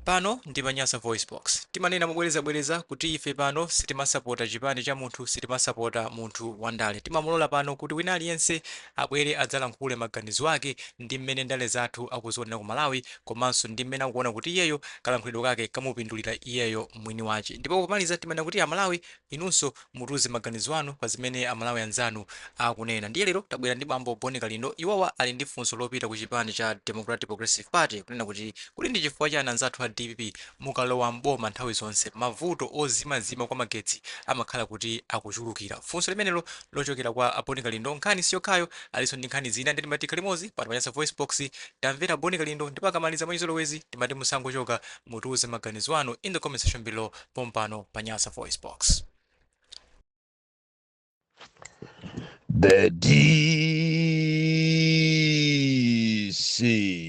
Pano ndi pa Nyasa VoiceBox. Timanena mobwerezabwereza kuti ife pano sitimasapota chipani cha munthu, sitimasapota munthu wandale. Timamulola pano kuti wina aliyense abwere adzalankhule maganizo ake ndi mmene ndale zathu akuzionera ku Malawi komanso ndi mmene akuona kuti iyeyo kalankhulidwe kake kamupindulira iyeyo mwini wache. Ndipo pomaliza timanena kuti Amalawi inunso mutiuze maganizo anu pa zimene Amalawi anzanu akunena. Ndiye lero tabwera ndi bambo Bon Kalindo. Iwowa ali ndi funso lopita ku chipani cha Democratic Progressive Party kunena kuti kodi ndi chifukwa chani anzathu a dpp mukalowa m'boma nthawi zonse mavuto ozimazima kwa magetsi amakhala kuti akuchulukira? Funso limenelo lochokera kwa a Bon Kalindo. Nkhani siyokhayo, alinso ndi nkhani zina ndiye timati tikhale limodzi pano pa Nyasa VoiceBox. Tamvera Bon Kalindo ndipo akamaliza mwachizolowezi timati musangochoka mutiuze maganizo anu in the comment section below pompano pa Nyasa VoiceBox. The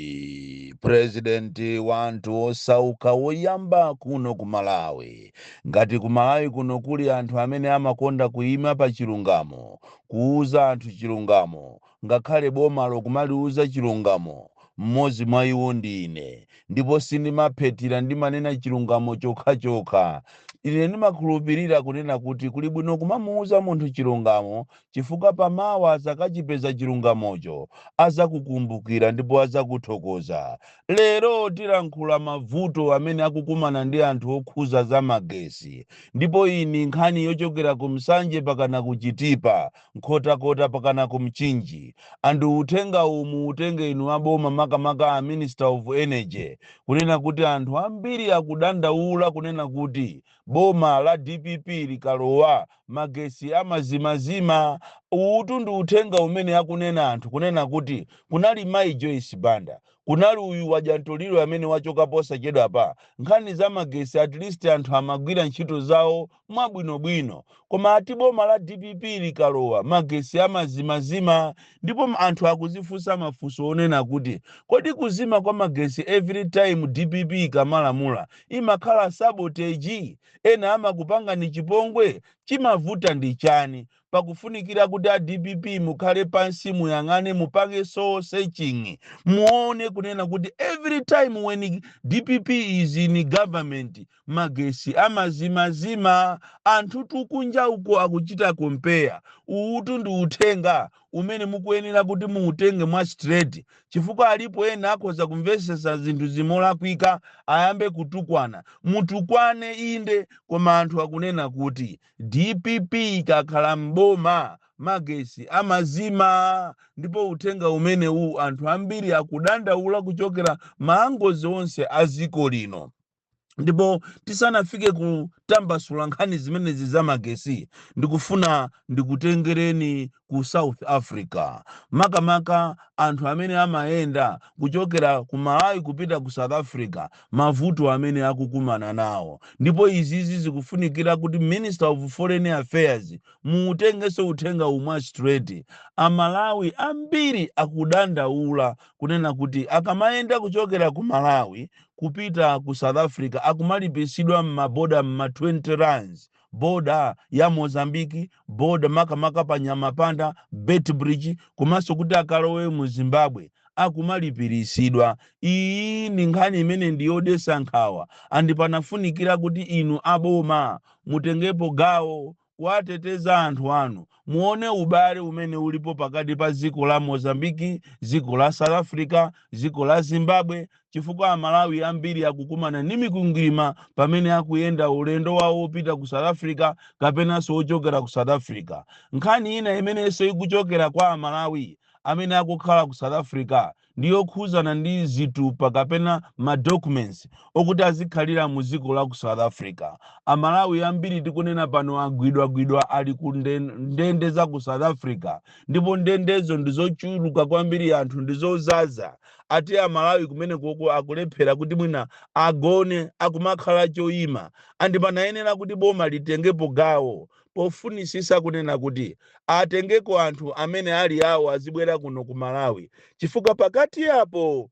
DC President wa anthu osauka woyamba kuno ku Malawi. Ngati ku Malawi kuno kuli anthu amene amakonda kuima pa chilungamo, kuuza anthu chilungamo, ngakhale bomalo kumaliuza chilungamo, mmodzi mwa iwo ndi ine. Ndipo sindimaphethira ndimanena chilungamo chokhachokha. Ine ndimakhulupirira kunena kuti kuli bwino kumamuuza munthu chilungamo chifukwa pamawa azakachipeza chilungamocho azakukumbukira ndipo azakuthokoza. Lero tilankhula mavuto amene akukumana ndi anthu okhuza za magesi ndipo iyi ndi nkhani yochokera ku Nsanje pakana ku Chitipa, Nkhotakota pakana ku Mchinji. And uthenga uwu muutenge inu a boma makamaka a Minister of Energy kunena kuti anthu ambiri akudandaula kunena kuti boma la dpp likalowa magesi amazimazima. Uwutu ndi uthenga umene akunena anthu kunena kuti kunali Mayi Joyce Banda, kunali uyu wadya mtoliro amene wachoka posachedwapa, nkhani za magesi at least anthu amagwira ntchito zawo mwabwinobwino koma ati boma la dpp likalowa magesi amazimazima ndipo anthu akuzifunsa mafunso onena kuti kodi kuzima kwa magesi every time dpp ikamalamula imakhala sabotage ena amakupangani chipongwe chimavuta ndi chani pakufunikira kuti a dpp mukhale pansi muyang'ane mupange soul searching muone kunena kuti every time when dpp is in government magesi amazimazima anthutu kunja uko akuchita compare uwutu ndi uthenga umene mukuyenera kuti muutenge mwa straight chifukwa alipo ena akhoza kumvesesa zinthu zimolakwika ayambe kutukwana mutukwane inde koma anthu akunena kuti dpp ikakhala m'boma magesi amazima ndipo uthenga umenewu anthu ambiri akudandaula kuchokera maangozi onse a dziko lino ndipo tisanafike kutambasula nkhani zimenezi za magesi ndikufuna ndikutengereni ku South Africa makamaka anthu amene amayenda kuchokera ku Malawi kupita ku South Africa mavuto amene akukumana nawo ndipo izizi zikufunikira kuti Minister of Foreign Affairs muutengenso uthenga umwa straight. Amalawi ambiri akudandaula kunena kuti akamayenda kuchokera ku Malawi kupita ku South Africa akumalipisidwa m'maboda m'ma 20 rands boda ya Mozambique boda makamaka pa Nyamapanda Beitbridge komanso kuti akalowe mu Zimbabwe akumalipirisidwa. Iyi ndi nkhani imene ndi yodetsa nkhawa and panafunikira kuti inu aboma mutengepo gawo kuwateteza anthu anu. Muone ubale umene ulipo pakati pa dziko la Mozambique, dziko la South Africa, dziko la Zimbabwe chifukwa Amalawi ambiri akukumana ndi mikwingwirima pamene akuyenda ulendo wawo wopita ku South Africa kapenanso wochokera ku South Africa. Nkhani ina imenenso ikuchokera kwa Amalawi amene akukhala ku South Africa ndi yokhuzana ndi zitupa kapena ma documents okuti azikhalira mu dziko la ku South Africa. Amalawi ambiri tikunena pano agwidwagwidwa ali ku ndende za ku South Africa ndipo ndendezo ndi zochuluka kwambiri anthu ndi zozaza. Ati Amalawi kumenekoko akulephera kuti mwina agone akumakhala choyima and panayenera kuti boma litengepo gawo pofunisisa kunena kuti atengeko anthu amene ali awo azibwera kuno ku Malawi chifukwa pakati apo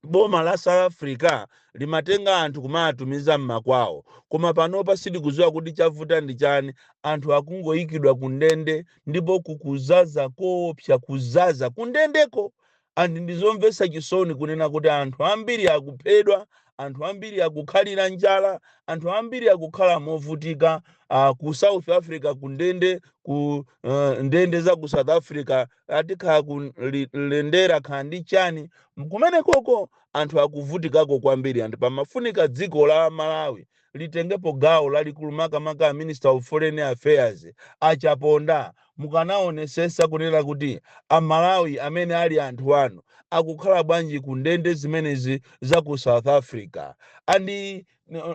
boma la South Africa limatenga anthu kumawatumiza mmakwawo koma panopa sitikudziwa kuti chavuta ndi chani anthu akungoyikidwa ku ndende ndipo kukuzaza koopsa kuzaza kundendeko and ndizomvetsa chisoni kunena kuti anthu ambiri akuphedwa Anthu ambiri akukhalira njala, anthu ambiri akukhala movutika ku South Africa, ku ndende, ku ndende za ku South Africa, atikhala ku lendera khala ndi chani kumene koko, anthu akuvutikako kwambiri. Anthu pamafunika dziko la Malawi litengepo gawo lalikulu, makamaka Minister of Foreign Affairs Achaponda. Mukanaonesesa kunena kuti Amalawi amene ali anthu anu akukhala bwanji ku ndende zimenezi za ku South Africa. And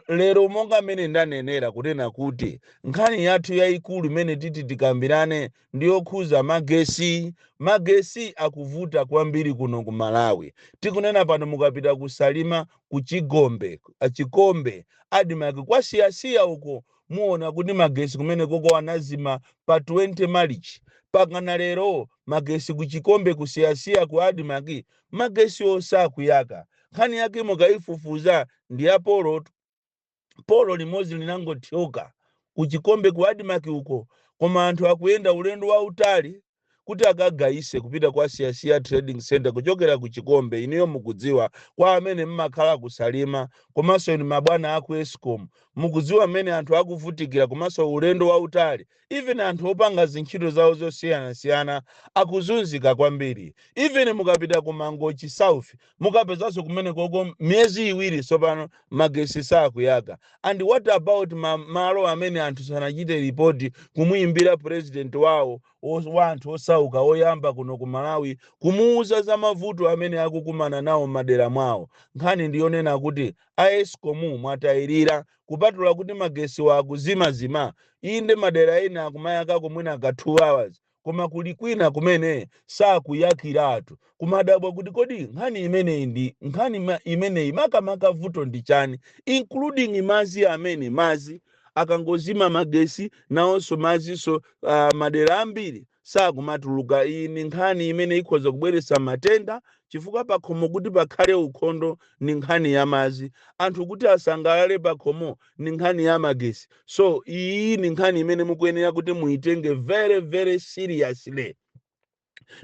lero, monga amene ndanenera kunena kuti nkhani yathu yayikulu imene titi tikambirane ndiyokhuza magesi. Magesi akuvuta kwambiri kuno ku Malawi. Tikunena pano, mukapita kuSalima, ku Chigombe, Chikombe, ADMARC, kwasiyasiya uko, muona kuti magesi kumene koko anazima pa 20 March. Pakana lero magesi ku Chikombe, kusiyasiya, ku ADMARC, magesi osakuyaka. Nkhani yake mukayifufuza ndi ya pole. Pole limodzi linangothyoka ku Chikombe, ku ADMARC uko, koma anthu akuyenda ulendo wautali kuti akagayise kupita kwa Siyasiya Trading Center kuchokera ku Chikombe. Iniyo mukudziwa, kwa amene mmakhala kuSalima, komanso inu mabwana aku ESCOM, mukudziwa mmene anthu akuvutikira, komanso ulendo wautali. Even anthu opanga zintchito zawo zosiyanasiyana akuzunzika kwambiri. Even mukapita ku Mangochi South, mukapezanso kumene koko miyezi 2 tsopano magesi sakuyaka. And what about malo amene anthu sanachite ripoti kumuyimbira president wawo wa anthu osauka oyamba kuno ku Malawi, kumuuza za mavuto amene akukumana nawo m'madera mwawo? Nkhani ndiyonena kuti a ESCOM mwatayirira. Kupatula kuti magesi wakuzimazima, inde, madera ena akumayakako mwina ka 2 hours, koma kuli kwina kumene sakuyakiratu. Kumadabwa kuti kodi nkhani imeneyi ndi nkhani imeneyi makamaka vuto ndi chani? Including mazi, amene mazi akangozima magesi, nawonso mazinso madera ambiri sakumatuluka. Iyi ni nkhani imene ikhoza kubweretsa matenda, chifukwa pakhomo kuti pakhale ukhondo ni nkhani ya mazi, anthu kuti asangalale pakhomo ni nkhani ya magesi. So iyi ni nkhani imene mukuyenera kuti muitenge very very seriously.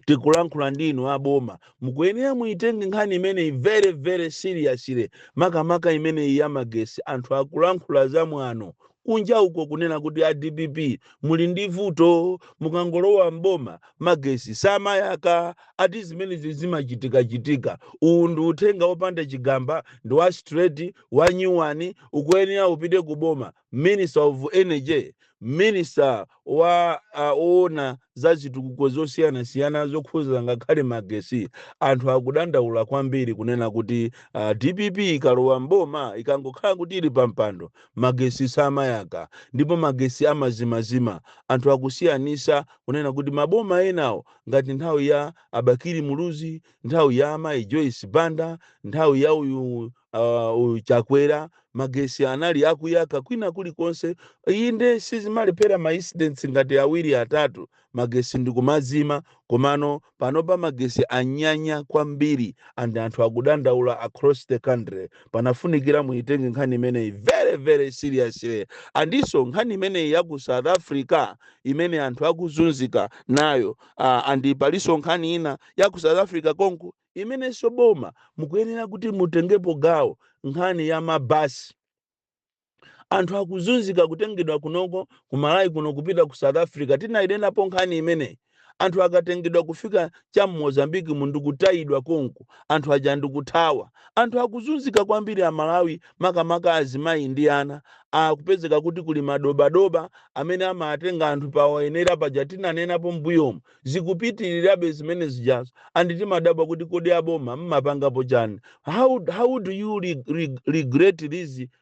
Tikulankhula ndinu aboma, mukuyenera muitenge nkhani imeneyi very very seriously, makamaka imeneyi ya magesi. Anthu akulankhula zamwano kunja uko kunena kuti a DPP muli ndi vuto, mukangolowa mboma magesi samayaka, ati zimenezi zimachitikachitika. Uwu ndi uthenga wopanda chigamba, ndi wa straight wa nyuwani, ukuyenera upite kuboma. Minister of Energy, minister wa owona za zitukuko zosiyanasiyana zokhuza ngakhale magesi, anthu akudandaula kwambiri kunena kuti DPP ikalowa mboma, ikangokhala kuti ili pampando, magesi samayaka ndipo magesi amazimazima. Anthu akusiyanisa kunena kuti maboma enawo, ngati nthawi ya Abakiri Muluzi, nthawi ya amayi Joyce Banda, nthawi ya uyu Chakwera, magesi anali akuyaka kwina kulikonse. Inde, sizimalephera ma incidents ngati awiri atatu magesi ndikumazima, komano panopa magesi anyanya kwambiri and anthu akudandaula across the country. Panafunikira muitenge nkhani imeneyi very very seriously. Andinso nkhani imeneyi ya ku South Africa imene anthu akuzunzika nayo, and palinso nkhani ina ya ku South Africa konko imenenso boma mukuyenera kuti mutengepo gawo, nkhani ya mabasi. Anthu akuzunzika kutengedwa kunoko kuMalawi kuno kupita ku South Africa. Tinayinenapo nkhani imeneyi. Anthu akatengedwa kufika cha Mozambiki mundikutayidwa konko, anthu aja ndikuthawa. Anthu akuzunzika kwambiri Amalawi, makamaka azimayi ndi ana. Akupezeka kuti kuli madobadoba amene amatenga anthu pawayenera paja, tinanenapo mbuyomu, zikupitirirabe zimene zijazo. And timadabwa kuti kodi aboma mmapangapo chani? How do you regret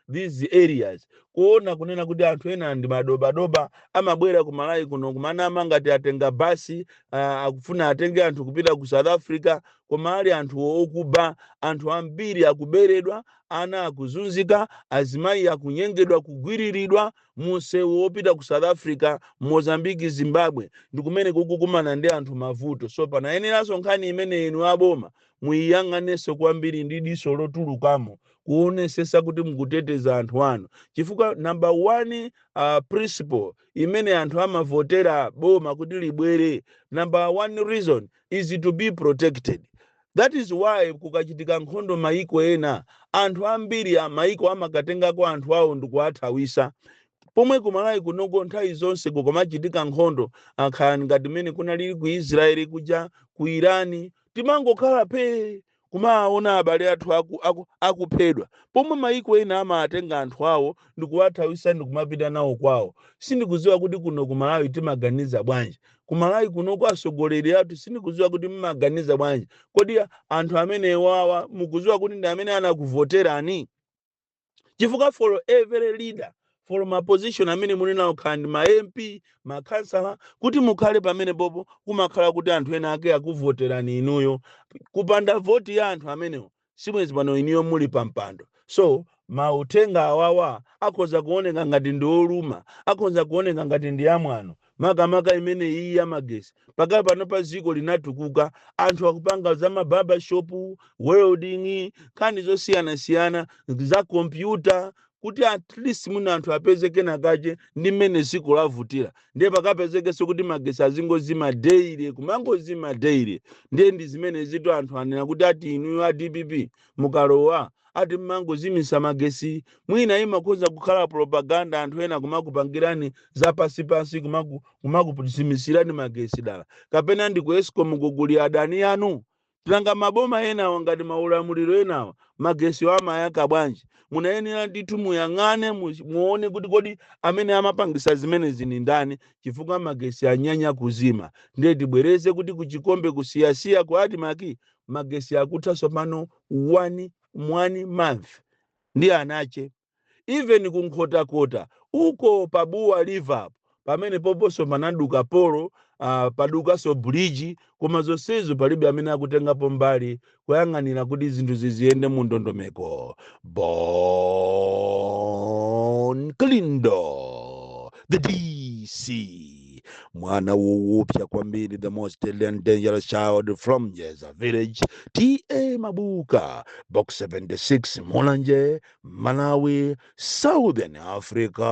these areas, kuona kunena kuti anthu ena ndi madobadoba amabwera ku Malawi kuno kumanama ngati atenga basi, akufuna atenge anthu kupita ku South Africa, koma ali anthu okuba? Anthu ambiri akuberedwa, ana akuzunzika, azimayi akunyengedwa, kugwiriridwa munsewu wopita ku South Africa, Mozambiki, Zimbabwe, ndi kumene kukukumana ndi anthu mavuto. So panayeneranso nkhani imene inu aboma muyiyang'anenso kwambiri ndi diso lotulukamo, kuonesesa kuti mukuteteza anthu anu, chifukwa number one principle imene anthu amavotera boma kuti libwere, number one reason is to be protected. That is why kukachitika nkhondo maiko ena, Anthu ambiri amaiko amakatengako anthu awo ndikuwathawisa, pomwe kumalawi kunoko nthawi zonse kukumachitika nkhondo, akhala ngati mmene kunalili ku Israeli kuja, ku Irani, timangokhala phe kumaona abale athu akuphedwa, pomwe maiko ena amatenga anthu awo ndikuwathawisa ndikumapita nawo kwawo. Sindikudziwa kuti kuno kumalawi timaganiza bwanji. Kumalawi kunoko atsogoleri athu, sindikudziwa kuti mmaganiza bwanji. Kodi anthu amenewawa mukudziwa kuti ndi amene anakuvoterani? Chifukwa for every leader, for ma position amene muli nawo, khala ndi ma MP, makhansala, kuti mukhale pamene popo kumakhala kuti anthu ena ake akuvoterani inuyo. Kupanda voti ya anthu amenewo, sibwenzi pano inuyo muli pa mpando. So mauthenga awawa akhoza kuoneka ngati ndi oluma, akhoza kuoneka ngati ndi amwano, makamaka imene iyi yamagesi. Pakali pano pa dziko linatukuka, anthu akupanga za ma barber shop, welding, nkhani zosiyanasiyana za kompyuta, kuti at least mwina anthu apeze kenakache ndi mmene dziko lavutira. Ndiye pakapezekenso kuti magesi azingozima daily, kumangozima daily. Ndiye ndi zimene zito anthu anena kuti ati inuyo a DPP mukalowa ati mmangozimisa magesi. Mwina imakhoza kukhala propaganda, anthu ena kumakupangirani zapasipasi, kumakuzimisirani magesi dala, kapena ndi ku ESCOM kuguli adani anu. Tilanga maboma enawa, ngati maulamuliro enawa, magesi amayaka bwanji? Munayenera ndithu muyang'ane, muone kuti kodi amene amapangisa zimenezi ni ndani, chifukwa magesi anyanya kuzima. Ndiye tibwereze kuti kuchikombe, kusiyasiya ku ADMARC, magesi akutha pano one month ndi anache. Even kunkhotakota uko pabuwa river, pamene poponso panaduka pole, padukanso bridge, koma zonsezo palibe amene akutengapo mbali kuyang'anira kuti zinthu ziziyende mu ndondomeko. Bon Kalindo, the DC, mwana woopsa kwambiri, the most deadly and dangerous child from Jeza village, TA Mabuka, Box 76, Mulanje, Malawi, Southern Africa.